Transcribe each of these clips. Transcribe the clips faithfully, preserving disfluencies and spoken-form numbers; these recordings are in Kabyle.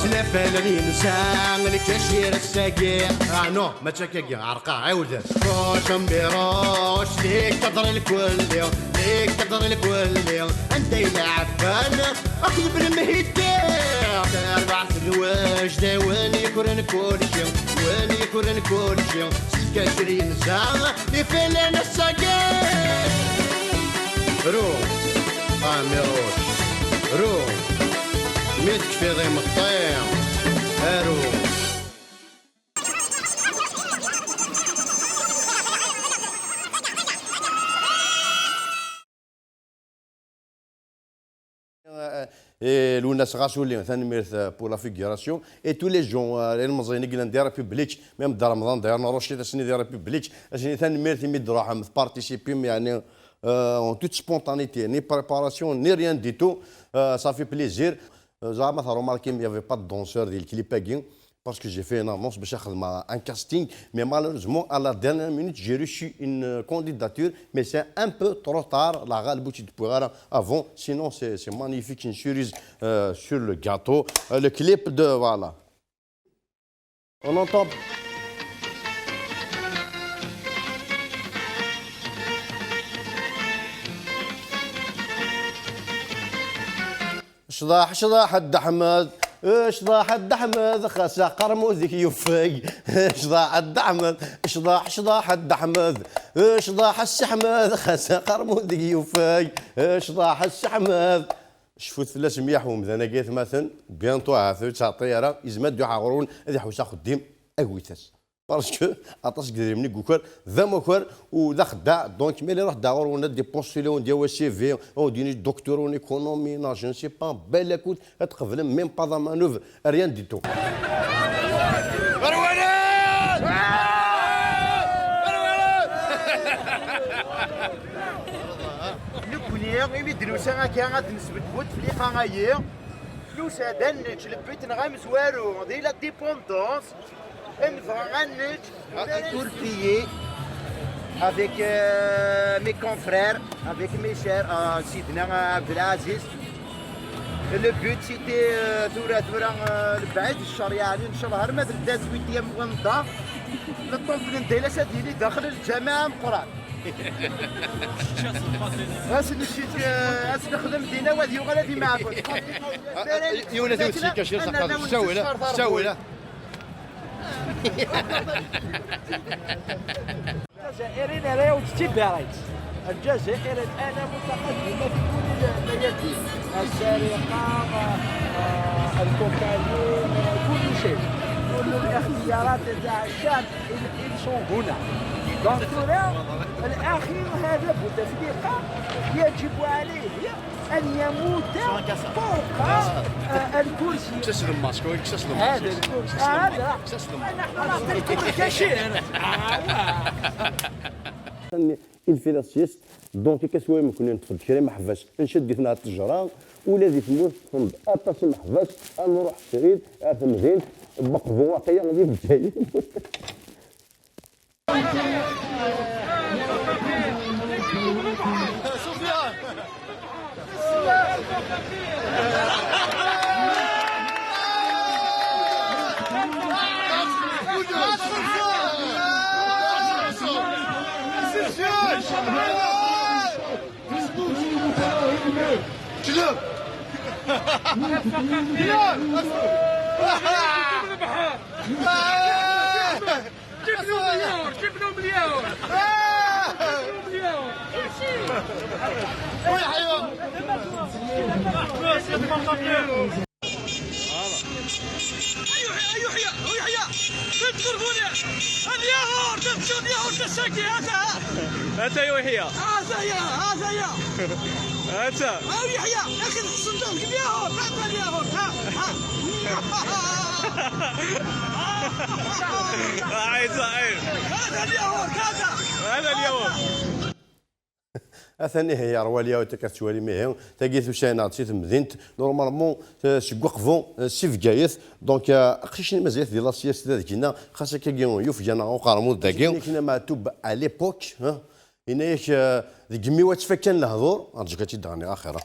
Snafalen yensa lkacir ass-agi. Ah non, mačči akkagi, ɛerqaɣ, ɛiwed. Roche ambiroche, les cadres lkulli, les cadres lkulli, anda yella ɛebban akked Ben Mhiddi? Tarbaɛt n wajda, win yekren kulci, win yekren kulci, s lkacir yensa. Ifellan ass-agi. Ru, a Miruc, ru. Mi tekfiḍ imeṭṭi, aru. Eh, eh, Lwennas Ɣasuli, tanemmirt, eh, pour la figuration. Et tous les gens, eh, ilmeẓyen i yellan di République, même Dda Remḍan, d'ailleurs, nrucc-it ass-nni di République, ass-nni tanemmirt imi d-truḥem, tparticipim, yeɛni, euh, en toute spontanéité, ni préparation, ni rien du tout. Euh, ça fait plaisir. Euh, زعما تروماركي, il n'y avait pas de danseur dans le clip, parce que j'ai fait une annonce باش نخدم un casting, mais malheureusement, à la dernière minute, j'ai reçu une candidature, mais c'est un peu trop tard. La غالب تبغى avant, sinon c'est c'est magnifique, une cerise, euh, sur le gâteau. Euh, le clip de, voilà. On entend. Cḍeḥ, cḍeḥ a Dda Ḥmed, cḍeḥ a Dda Ḥmed, xas aqermud-ik yufeg. Cḍeḥ a Dda Ḥmed, cḍeḥ, cḍeḥ a Dda Ḥmed, cḍeḥ a Si Ḥmed, xas aqermud-ik yufeg. Cḍeḥ a Si Ḥmed. Cfut fell-as mliḥ umdan-agi, atmaten, bientôt ahat ur yettɛeṭṭil ara, yezmer ad d-iruḥ ɣur-wen, ad iḥewwes axeddim, agwit-as. Parce que aṭas n yedrimen i yuker, d amakar u d axeddaɛ, donc mi ara iruḥ da ɣur-wen ad d-ipostuler, ad d-yawi C V, ad d-yini docteur en économie, non, je ne sais pas, bella kut, ad tqeblem même pas la manœuvre, rien du tout. Nekkni, imi d-nusa akka ad nesbedd bu tefliqa-ayi, nusa-d ad nečč, le but-nneɣ amezwaru, di la dépendance, nebɣa ad nečč, un tour payé avec, euh, mes confrères, avec mes chers, euh, Sidna Abdelaziz. Le but, c'était, euh, tura, tura, euh, le بعيد الشر, يعني, إن شاء الله, هر ما تبدا huitième ونضا. Le temps de ندير سديني داخل الجامعة مقران. As نشيك، آه، as نخدم دينا واد يوغل هذه معاكم. يونا ثوت سيكا شير سقط. سوي لا، سوي لا. الجزائريين راهو تتبعت. الجزائر الآن متقدمة في كل الميادين، السرقة، آه، الكوكايين، آه، كل شيء. كل الاختيارات تاع الشعب، ils sont هنا. Donc ترى الأخير هذا بوتفليقة يجب عليه أن يموت فوق، آه، الكرسي. كسس الماسك، وي، كسس الماسك. هذا الكرسي. هذا. كسس الماسك. نحن نعطيكم الكاشير. آه، واه. Il fait la sieste, donc كسوي ممكن نتفد كريم حبس، نشد اثناء التجرة، ولا ذي ثمور تفند أطاس محبس، نروح سعيد، أثم زين، بقبو واقيا غادي في الجاي. جيب له مليار، جيب له مليار. آه! جيب له مليار. ويا حيوان. ايوه، ايوه، يا، ايوه، يا. تذكر هنا. اليهور، تذكر اليهور، تسكي، هذا. انت يا يحيى. هذا يا، هذا يا. انت. او يحيى، يا اخي، الحصن تاعك اليهور، هذا اليهور، ها، ها. عايز، عايز. هذا اليهور، هذا. هذا اليهور. Atan ihi yerwa lyaut akka tettwalim ihi, tagi tusa-aneɣ-d si temdint, normalement, eh, seg Uqbu, eh, si Bgayet, donc, eh, aqcic-nni mazal-it di la sieste da deg-inna, xas akkagi yufeg-aneɣ uqermud dagi. Kna Maɛtub à l'époque, hein, Yenna-yak, eh, deg imi-w ad ttfakkan lehdur, rǧu ad tt-id-ɣniɣ axir.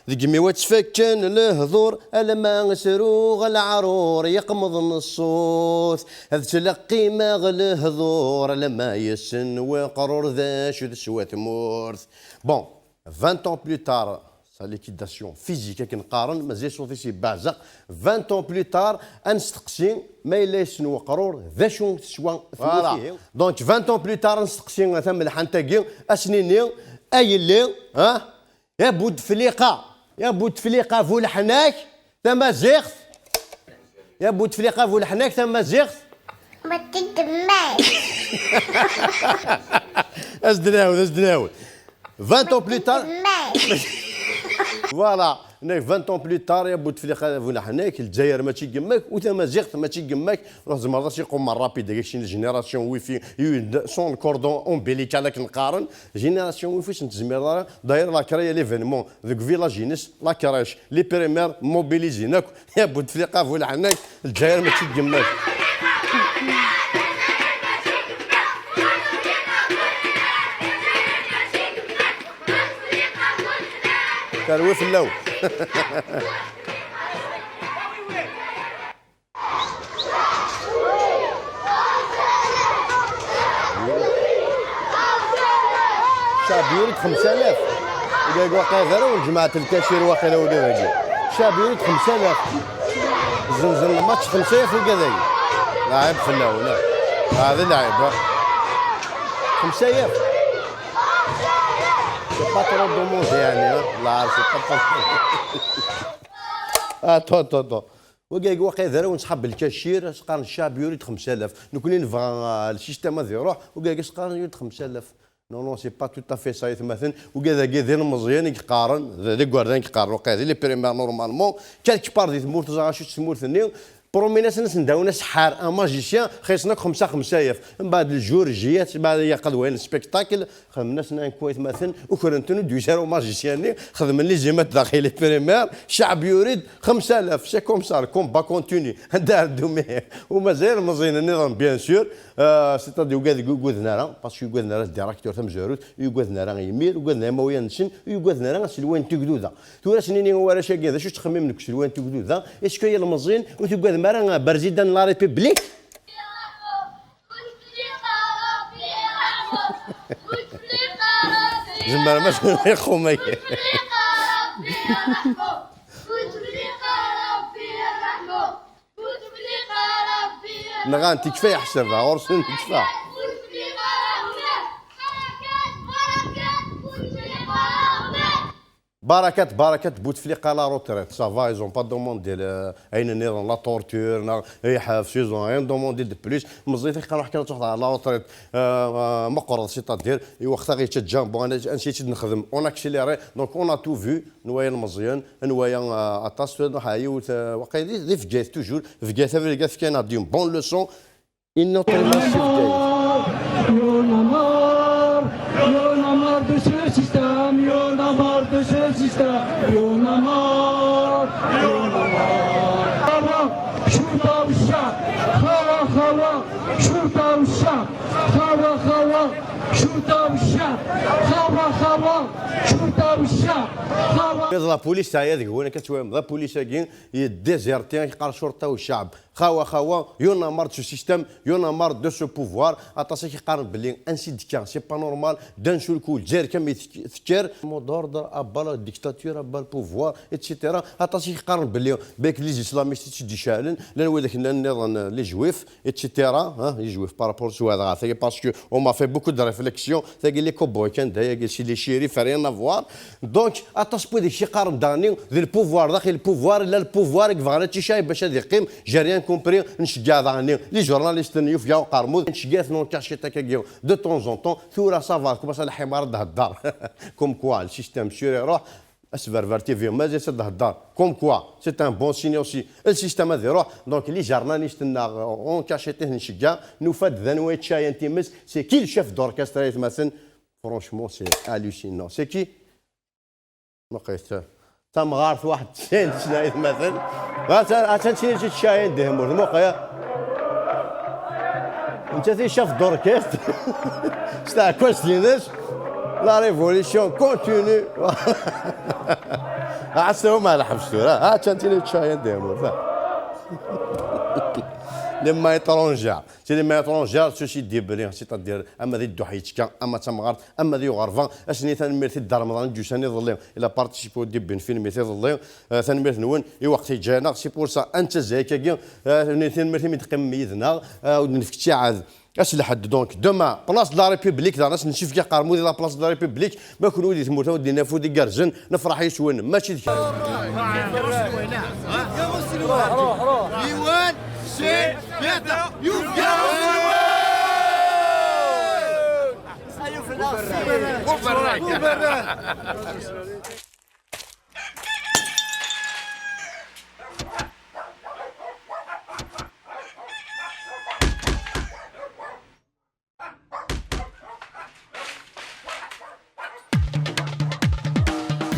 Deg imi-w ad ttfakkan lehdur, alamma sruɣ leɛrur yeqmeḍ n ṣṣut. Ad ttleqqimeɣ lehdur, alamma yessen weqrur d acu teswa tmurt. Bon, vingt ans plus tard, sa liquidation physique akken qqaren, mazal ṣṣut-is yebbeɛzeq. Vingt ans plus tard, ad nesteqsi ma yella yessen weqrur d acu teswa tmurt. Voilà. Ihi. Donc, vingt ans plus tard, ad nesteqsi tamelḥant-agi, ad s-nini, a yelli, ha? Ya Butefliqa, ya Butefliqa bu leḥnak, tamaziɣt. Ya Butefliqa bu leḥnak, tamaziɣt. Ma tigemmay. As-d-nɛawed, as-d-nɛawed. Vingt ans plus tard. Voilà. Nekk, vingt ans plus tard, ya Butefliqa bu leḥnak, Lezzayer mačči gemmak, u tamaziɣt mačči gemmak. Ruḥ tzemreḍ ad s-iqummer rapide, deg une génération wifi, une, sans le cordon ombilical akken qqaren. Génération wifi, ur s-tezmireḍ ara. D'ailleurs, la créer l'événement deg village-ines, la crèche, les primaires, mobilisés akk. Ya Butefliqa bu leḥnak, Lezzayer mačči gemmak. Terwi fell-awen. Ccɛab yuri-d xemsa alaf. Ula deg waqila d arraw n jmaɛt lkacir waqila ula dagi. Ccɛab yuri-d xemsa alaf. Zenzen lmatch xemsa alaf ula dagi. Lɛib fell-awen, ah. Ah, d lɛib, ah. Xemsa alaf. C'est pas trop demandé, yeɛni, ah. La, c'est pas trop. Attends, attends, attends. Wagi waqila d arraw n ṣḥab lkacir, as-qqaren ccɛab yuri-d xemsa alaf. Nekni nebɣa, ah, le système ad iruḥ, wagi as-qqaren yuri-d xemsa alaf. Non, non, c'est pas tout à fait ça, aytmaten. Wagi d ilmeẓyen i yeqqaren, d, d igerdan i yeqqaren, waqila di les primaires normalement. Quelque part di tmurt, ẓer acu tmurt-nni, promin-asen, asen-d-awen aseḥḥar, un magicien, xeṣṣen akk xemsa xemsa alaf. Mbeɛd lejurjiyat, mbeɛd yaqad wayen spectacle, xedmen-asen un coup aytmaten, ukren-ten, ur d-yusi ara umagicien-nni, xedmen les émeutes daxel les primaires, ccɛab yuri-d xemsa alaf, c'est comme ça, le combat continue. Anda ara ddum ihi? U mazal ilmeẓyen nniḍen, bien sûr, euh, c'est-à-dire, ugad-, ur ugaden ara, parce que ur ugaden ara le directeur tamezwarut, ur ugaden ara yimir, ur ugaden ara imawlan-nsen, ur ugaden ara aselway n tegduda. Tura ad s-nini i warrac-agi, d acu tettxemmimem deg uselway n tegduda? Est-ce que ilmeẓyen ur tugadem ara, euh, Berzidan n la République? Zemreɣ ma ixxum-agi. Nɣan-t, ikfa yeḥseb, ɣur-sen ikfa. Barakat, barakat, Bouteflika la retraite. Ça va, ils ont pas demandé le, ayen nniḍen, la torture, neɣ, eh, ḥbes, ils ont rien demandé de plus. Meẓẓiyet, iqqar, ruḥ kan ad truḥeḍ ɣer la retraite. Euh, euh, meqqreḍ, c'est-à-dire, i weqt-a ɣ-yettaǧǧa, bon, ansi i tt-id-nexdem, on accéléré, donc on a tout vu, nwaya ilmeẓyen, nwaya, euh, aṭas, tura nruḥ ɣer yiwet, euh, waqila di, di Bgayet toujours, Bgayet abrid-a fkan-aɣ-d une bonne leçon, une autre image si Bgayet. Yunamar, Yunamar de ce système, Yunamar de ce système, Yunamar, Yunamar. Hawa, شرطة والشعب. Hawa, hawa, شرطة والشعب. Hawa, hawa, شرطة والشعب. Hawa, hawa, شرطة والشعب. Hawa. La police teɛya deg-wen, akka twayem, la police-agi yeddezerti, yeqqar شرطة والشعب. Hawa, hawa, Yunamar de ce système, Yunamar de ce pouvoir. Aṭas i k-yeqqaren belli ansi d-tekka, c'est pas normal, d'un seul coup, Lezzayer kamel tek-, tekker. Mot d'ordre, à bas la dictature, à bas le pouvoir, et cetera. Aṭas i k-yeqqaren belli, belli les islamistes i tt-id-iceɛlen, llan widak nniḍen, les juifs, et cetera, hein, les juifs par rapport s wad ɣer tagi, parce que on m'a fait beaucoup de réflexions, tagi les cowboys kan, dagi c'est les shérifs, rien à voir. Donc, aṭas n wid i k-yeqqaren daɣen, d le pouvoir, daxel le pouvoir, illa le pouvoir i yebɣan ad t-icay bac ad yeqqim, j'ai rien compris, nceggeɛ daɣen les journalistes n yufga uqermud, nceggeɛ-ten en cachette akkagi de temps en temps, tura ça va, commence lḥimar ad d-hedder. Comme quoi, le système sûr iruḥ, Asberber T V, mazal s ad d-hedder. Comme quoi, c'est un bon signe aussi. Le système ad iruḥ, donc les journalistes-nneɣ en cachette i ten-nceggeɛ, nufa-d d anwa yeččayen times, c'est qui le chef d'orchestre, aytmaten? Franchement, c'est hallucinant. C'est qui? Maqit, tamɣart waḥed tesɛin sna aytmaten. Atan, atan sin i tt-icayen di tmurt, muqel. Netta i chef d'orchestre. S taɛekkazt-ines. La révolution continue. Ɛassahum ɛla ḥebs tura. Ha, ččan tili ččayan dayem. Les mains étrangères. C'est les mains étrangères, ceci débris, c'est-à-dire, ama di dduḥ yettekka, ama d tamɣart, ama di uɣerba. Ass-nni tanemmirt i Dda Remḍan i d-yusan iḍelli. Il a participé au début n film iḍelli. Eh, tanemmirt-nwen i waqt i ǧǧan-aɣ. C'est pour ça, anta zayek-agi, eh, tanemmirt imi d-teqqimem yid-neɣ, eh, ur d-nefk ttiɛad. Ass lḥedd, donc, demain, place de la République, daɣen ass n Cifki Qarmud, la place de la République, ma kenwi di tmurt-a, ur d-naf udi gerrzen, nefreḥ yes-wen, mačči d kra. Yiwen, sin, tlata, yuf, yuf.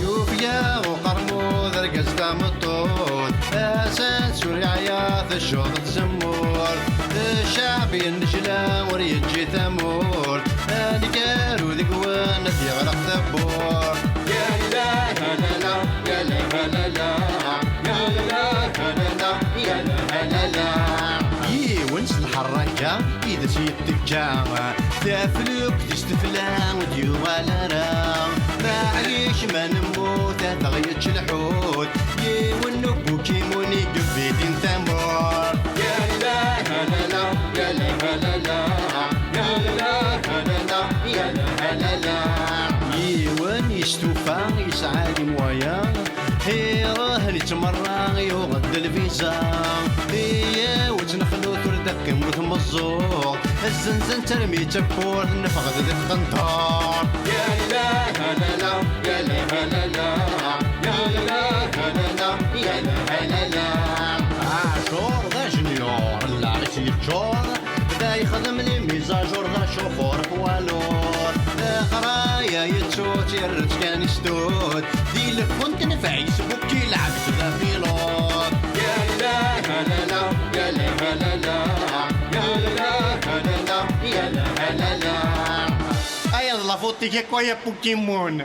Yufeg-aɣ uqermud, argaz tameṭṭut, ass-a nessuliɛya teccuḍ tzemmurt, ccɛeb yennejla ur yeǧǧi tamurt, aneggaru deg-wen ad yeɣleq tawwurt. Yalla halala, yalla halala, yalla halala, yalla halala. Yiwen s lḥerraka i d as-yettekka, taflukt s tefla ur d-yuɣal ara. Maɛlic ma nemmut ad aɣ-yečč lḥut, yiwen n ubukimun i yebidin tamurt. Yalla halala, yalla halala, yalla halala, yalla halala. Yiwen yestufa yesɛa limwaya, iruḥ yettmerra yuɣ-d lviza. Iyaw ttnexlut ur d-teqqim ur tmeẓẓuɣ, zzenzen termi d tawwurt neffeɣ-d di tqenṭert. Yalla halala, yalla halala, yalla halala, yalla halala. Aɛcur d ajenyur, llaɣ-is yeččur, da yexdem les mises à jour d acufur poids lourd. Leqraya yettu-tt, yerra-tt kan i sdud. Di lfun tenfeɛ-is bukki lɛebd d apilud. Yalla halala, yalla halala, yalla halala, yalla halala. Aya d la faute i yakk aya Pokémon.